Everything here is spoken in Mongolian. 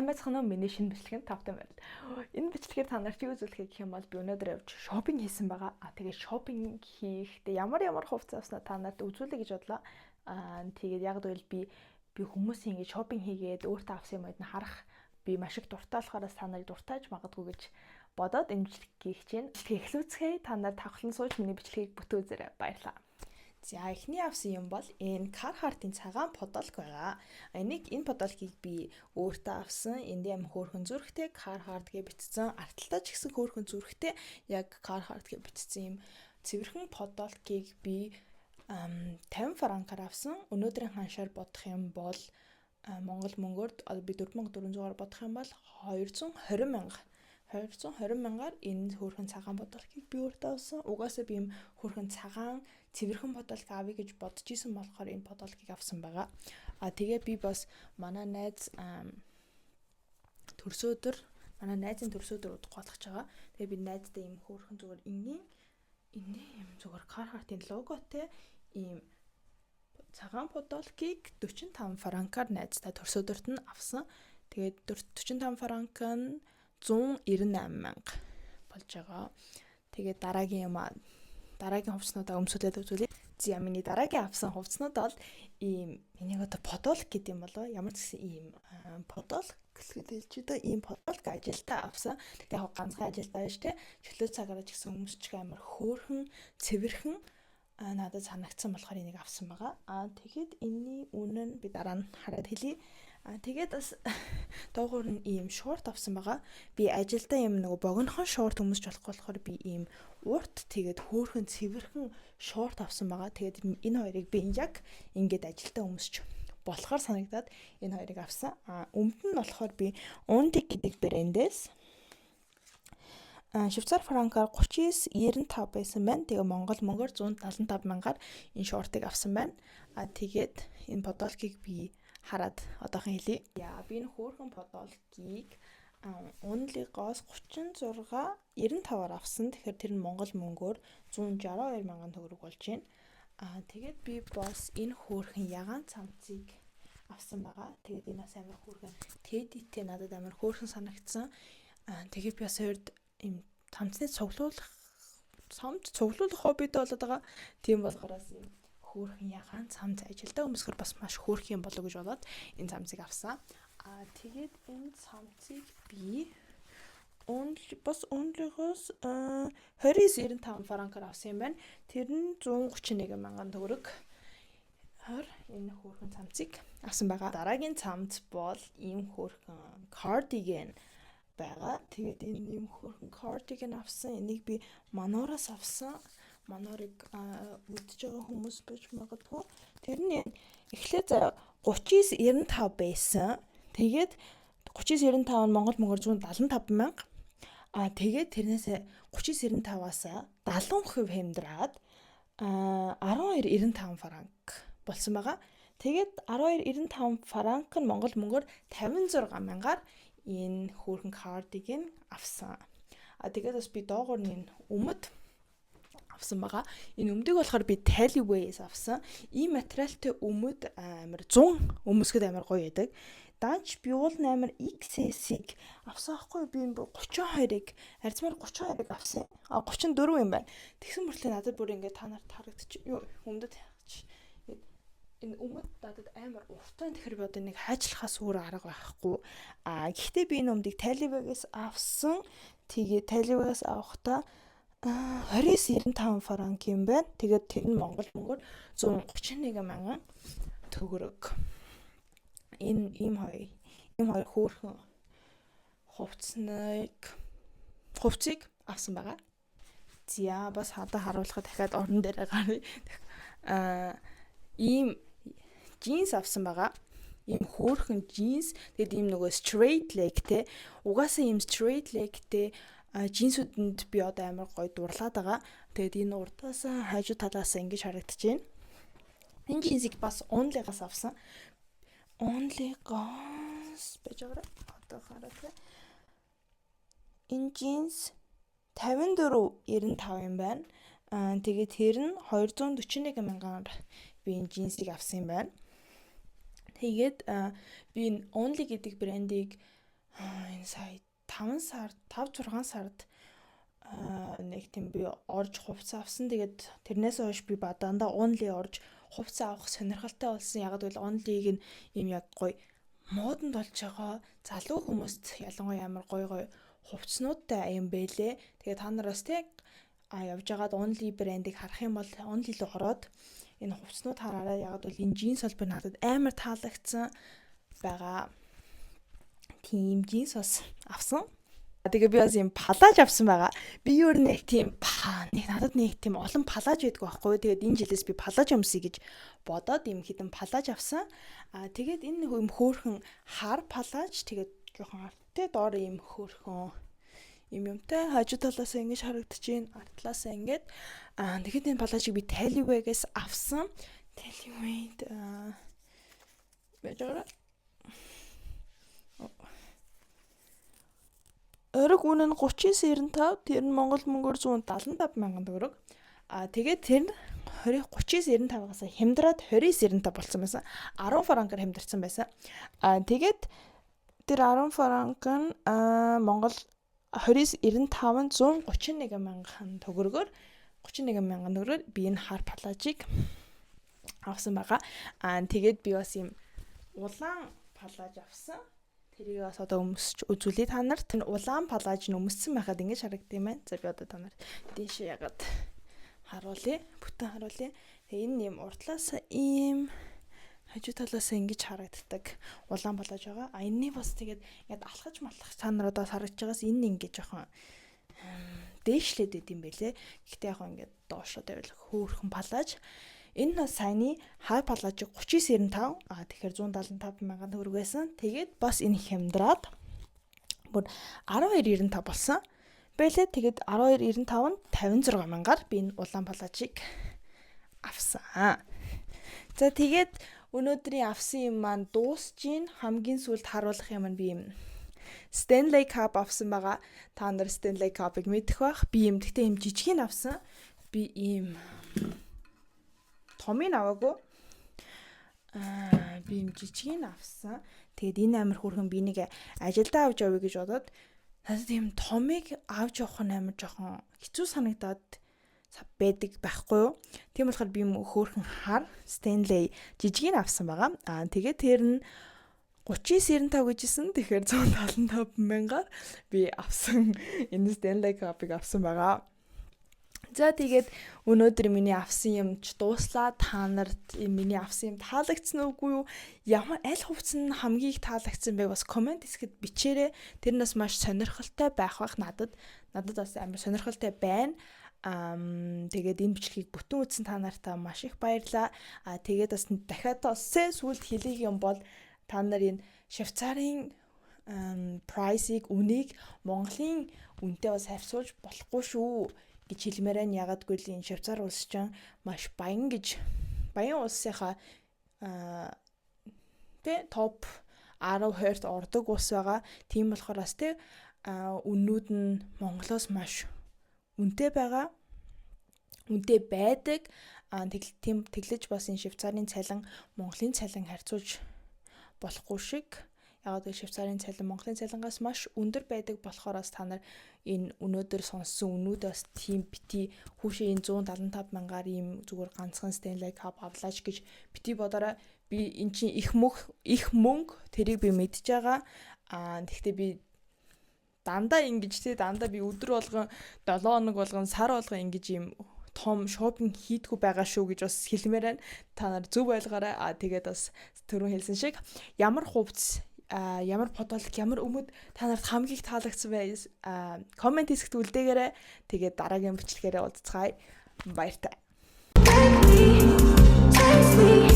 Сайн байцгаана уу? Миний шинэ бичлэг нь тавтай морил. Энэ бичлэгээр та нарт юу үзүүлэхээ гэх юм бол би өнөөдөр явж shopping хийсэн байгаа. А тэгээд shopping хийхдээ ямар ямар хувцас авснаа та нарт үзүүлье гэж бодлоо. Аа, тэгээд яг гэвэл би хүмүүсийн ингэж shopping хийгээд өөртөө авсан юмуд нь харах би маш их дуртай болохоор та нарыг дуртайж магадгүй гэж бодоод энэ бичлэг хийх чинь. Бичлэгийг эхлүүлцгээе. Та нар тавхлан сууж миний бичлэгийг бүтэн үзээрэй. Баярлалаа. За, эхний авсан юм бол энэ Carhartt-ын цагаан подолк байгаа. Энийг, энэ подолкийг би өөртөө авсан. Энд юм хөөрхөн зүрхтэй Carhartt гэж бичсэн. Арталтаа ч гэсэн хөөрхөн зүрхтэй яг Carhartt гэж бичсэн юм цэвэрхэн подолкийг би 50 франкаар авсан. Өнөөдрийн ханшаар бодох юм бол Монгол мөнгөөр би 4400-аар бодох юм бол 220 мянга, 220 мянгаар энэ хөөрхөн цагаан подолкийг би өөртөө авсан. Угаасаа би юм хөөрхөн цагаан цэвэрхэн подолк авъя гэж бодож исэн болохоор энэ подолкийг авсан байгаа. А тэгээ би бас манай найз төрсөн өдөр, манай найзын төрсөн өдөр удахгүй болох ч байгаа. Тэгээ би найздаа ийм хөөрхөн зүгээр энгийн энэ юм зүгээр Carhartt-ын логотой ийм цагаан подолкийг 45 франкаар найздаа төрсөн өдөрт нь авсан. Тэгээд 45 франк нь 198 мянга болж байгаа. Тэгээд дараагийн юм, дараагийн хувцснуудаа өмсүүлээд үзүүлье. За, миний дараагийн авсан хувцснууд бол ийм, энийг одоо подолк гэдэг юм болоо, ямар ч гэсэн ийм подолк гэж хэлж дээ. Ийм подолк ажилдаа авсан. Тэгээ яг ганцхан ажилдаа биш те. Чөлөө цагаараа ч гэсэн өмсчих амар хөөрхөн, цэвэрхэн надад санагдсан болохоор энийг авсан байгаа. Аа, тэгэхэд энэний үнэ нь би дараа нь хараад хэлье. Аа, тэгээд бас доогуур нь ийм шорт авсан байгаа. Би ажилдаа юм нөгөө богинохон шорт өмсч болохгүй болохоор би ийм урт, тэгээд хөөрхөн цэвэрхэн шорт авсан байгаа. Тэгээд энэ хоёрыг би яг ингээд ажилдаа өмсч болохоор санагдаад энэ хоёрыг авсан. А өмд нь болохоор би Only гэдэг брэндээс Швейцар франкаар 39.95 байсан байна. Тэгээ Монгол мөнгөөр 175 мянгаар энэ шортыг авсан байна. А тэгээд энэ подолкийг би хараад одоохон хэлье. Яа, би энэ хөөрхөн подолкийг Only-гоос 36 95-аар авсан. Тэгэхээр тэр нь Монгол мөнгөөр 162 мянган төгрөг болж байна. Аа, тэгээд би бас энэ хөөрхөн ягаан цамцыг авсан байгаа. Тэгээд энэ бас амар хөөрхөн teddy-тэй, надад амар хөөрхөн санагдсан. Аа, тэгээд би бас хоёрд ийм цамцны цуглуулах, цамц цуглуулах хоббитой болоод байгаа. Тийм болохороос ийм хөөрхөн ягаан цамц ажилдаа өмсгөр бас маш хөөрхөн юм болоо гэж бодоод энэ цамцыг авсан. Аа, тэгээд энэ цамцыг би Only, бас Only-гоос 29.95 франкаар авсан юм байна. Тэр нь 131 мянган төгрөг. Хор энэ хөөрхөн цамцыг авсан байгаа. Дараагийн цамц бол ийм хөөрхөн cardigan байгаа. Тэгээд энэ ийм хөөрхөн cardigan авсан. Энийг би Manor-оос авсан. Manor-ыг мэдж байгаа хүмүүс байж магадгүй. Тэр нь эхлээд заяа 39.95 байсан. Тэгээд 39.95 нь Монгол мөнгөөр 175 мянга. А тэгээд тэрнээс 39.95-аас 70% хямдраад 12.95 франк болсон байгаа. Тэгээд 12.95 франк нь Монгол мөнгөөр 56 мянгаар энэ хөөрхөн cardigan авсан. А тэгээд бас би доогоор нь өмд авсан байгаа. Энэ өмдийг болохоор би Taliway-с авсан. Ийм материалтай өмд амар 100 өмсгöd амар гоё байдаг. Данч би уул амар XS-ийг авсан аахгүй, би 32-ыг, арзмаар 32-ыг авсан. А, 34 юм байна. Тэгсэн мөртлөө надад бүр ингээд та нарт харагдчих. Юу, өмдөд энэ өмд надад амар уртаа, тэгэхээр би одоо нэг хайчлахаас өөр арга байхгүй. А гэхдээ би энэ өмдийг Taliway-гээс авсан. Тэгээ Taliway-гээс авахдаа 29.95 франк юм байна. Тэгээд тэр нь Монгол мөнгөөр 131 мянган төгрөг. Энэ ийм хоёр хөөрхөн хувцсыг авсан байгаа. За, бас хадаа харуулахад дахиад орон дээр гаръя. Аа, ийм джинс авсан байгаа. Ийм хөөрхөн джинс. Тэгээд ийм нөгөө straight leg те. Угаасаа ийм straight leg тэй джинсүүдэнд би одоо амар гоё дурлаад байгаа. Тэгээд энэ урдаас, хажуу талаас ингэж харагдаж байна. Энэ джинсийг бас Only-гаас авсан. Only-гоос байж байгаарай. Одоо хараад тэ. Энэ джинс 54.95 юм байна. Аа, тэгээд тэр нь 241 мянгаар би энэ джинсийг авсан юм байна. Тэгээд би энэ Only гэдэг брендийг Энэ сая 5 сар, 5 6 сард нэг тийм би орж хувцас авсан. Тэгээд тэрнээс хойш би дандаа Only орж хувцас авах сонирхолтой болсон. Яг гэвэл Only-г нь ийм яг гоё модонд болж байгаа залуу хүмүүст ялангуяа амар гоё гоё хувцснуудтай юм бэлээ. Тэгээ та нараас те явж байгаад Only брендийг харах юм бол Only руу ороод энэ хувцснууд хараарай. Яг бол энэ джинс бол би надад амар таалагдсан байгаа. Тийм джинс бас авсан. Тэгээ би бас юм палаж авсан байгаа. Би юу нэг тийм нэг надад нэг тийм олон палаж байдг байхгүй. Тэгээд энэ жилээс би палаж өмсөе гэж бодоод юм хэдэн палаж авсан. Аа, тэгээд энэ нэг юм хөөрхөн хар палаж, тэгээд жоохон арттай, доор юм хөөрхөн юм юмтай, хажуу талаас ингэж харагдаж байна. Ард талаас ингээд. Тэгээд энэ палажийг би Taliway-гээс авсан. Taliway байж байгаа. Ориг үнэ нь 39.95, тэр нь Монгол мөнгөөр 175 мянган төгрөг. А тэгээд тэр нь 20 39.95-аас хямдраад 29.95 болсон байсан. 10 франкаар хямдарсан байсан. А тэгээд тэр 10 франк нь Монгол 29.95 131 мянган төгрөгөөр, 31 мянган төгрөгөөр би энэ хар палажийг авсан байгаа. Аа, тэгээд би бас юм улаан палаж авсан. Тэрийг бас одоо өмсч үзүүлье та нарт. Энэ улаан палаж нь өмссөн байхад ингэж харагдсан юм байна. За, би одоо та нарт дээшээ ягаад харуулъя. Бүтэн харуулъя. Тэгээ энэ юм уртлаас ийм, хажуу талаас ингэж харагддаг улаан палаж байгаа. А энэний бас тэгээд ингээд алхаж малхах та нар одоо харагдж байгаас энэ ингэж жоохон дээшлээд байд юм бэлээ. Гэхдээ яг ингээд доошоо тавил хөөрхөн палаж. Энэ саяны хар палажиг 39.95, а тэгэхээр 175 мянган төгрөг байсан. Тэгээд бас энэ хямдраад бүр 12.95 болсон байлээ. Тэгээд 12.95 нь 56 мянгаар би энэ улаан палажийг авсан. За, тэгээд өнөөдрийн авсан юм маань дуусж гин. Хамгийн сүүлд харуулах юм нь би юм Stanley Cup авсан байгаа. Та нар Stanley Cup-ыг мэдэх байх. Би юм гэхдээ юм жижигийг авсан. Би ийм томыг аваагүй. Аа, би юм жижигийг авсан. Тэгээд энэ амар хөөрхөн, би нэг ажилдаа авч явъя гэж бодоод, надад ийм томыг авч явах нь амар жоохон хэцүү санагдаад байдаг байхгүй юу. Тийм болохоор би юм хөөрхөн хар Stanley жижигийг авсан байгаа. Аа, тэгээд тэр нь 39.95 гэжсэн. Тэгэхээр 175 мянгаар би авсан, энэ Stanley Cup-ыг авсан байгаа. За, тэгээд өнөөдөр миний авсан юм ч дууслаа. Та нарт миний авсан юм таалагдсан уугүй юу? Ямар аль хувцас нь хамгийн их таалагдсан бэ? Бас comment хэсэгт бичээрэй. Тэр нь бас маш сонирхолтой байх бах надад. Надад бас амар сонирхолтой байна. Тэгээд энэ бичлэгийг бүтэн үзсэн та нартай маш их баярлалаа. А тэгээд бас дахиад бас сүүлд хэлэх юм бол та нар энэ Швейцарын price-ыг, үнийг Монголын үнэтэй бас харьцуулж болохгүй шүү гэж хэлмээр байна. Яагаад гэвэл энэ Швейцар улс чинь маш баян гэж, баян улсынхаа тэ топ 10 20-т ордог улс байгаа. Тийм болохоор бас тэ үнүүд нь Монголоос маш үнэтэй байгаа. Үнэтэй байдаг. А тэгэл тийм тэглэж бас энэ Швейцарын цалин, Монголын цалин харьцуулж болохгүй шиг. Яг гэвэл Швейцарын цалин Монголын цалингаас маш өндөр байдаг болохоор бас та нар энэ өнөөдөр сонссон үнүүд бас тийм бити хүүшээ энэ 175 мянгаар ийм зүгээр ганцхан Stanley Cup авлаач гэж бити бодорой. Би эн чинь их мөнгө, тэрийг би мэдж байгаа. Аа, тэгвэл би дандаа ингэж те дандаа би өдөр болгон, 7 хоног болгон, сар болгон ингэж ийм том shopping хийдгүү байгаа шүү гэж бас хэлмээр байна. Та нар зөв ойлгоорой. А тэгээд бас түрүүн хэлсэн шиг ямар хувцас, ямар подволк, ямар өмд та нарт хамгийн их таалагдсан бай? Comment хэсэгт үлдээгээрэй. Тэгээд дараагийн бичлэгээрээ уулзцгаая. Баяртай. Take me, taste me.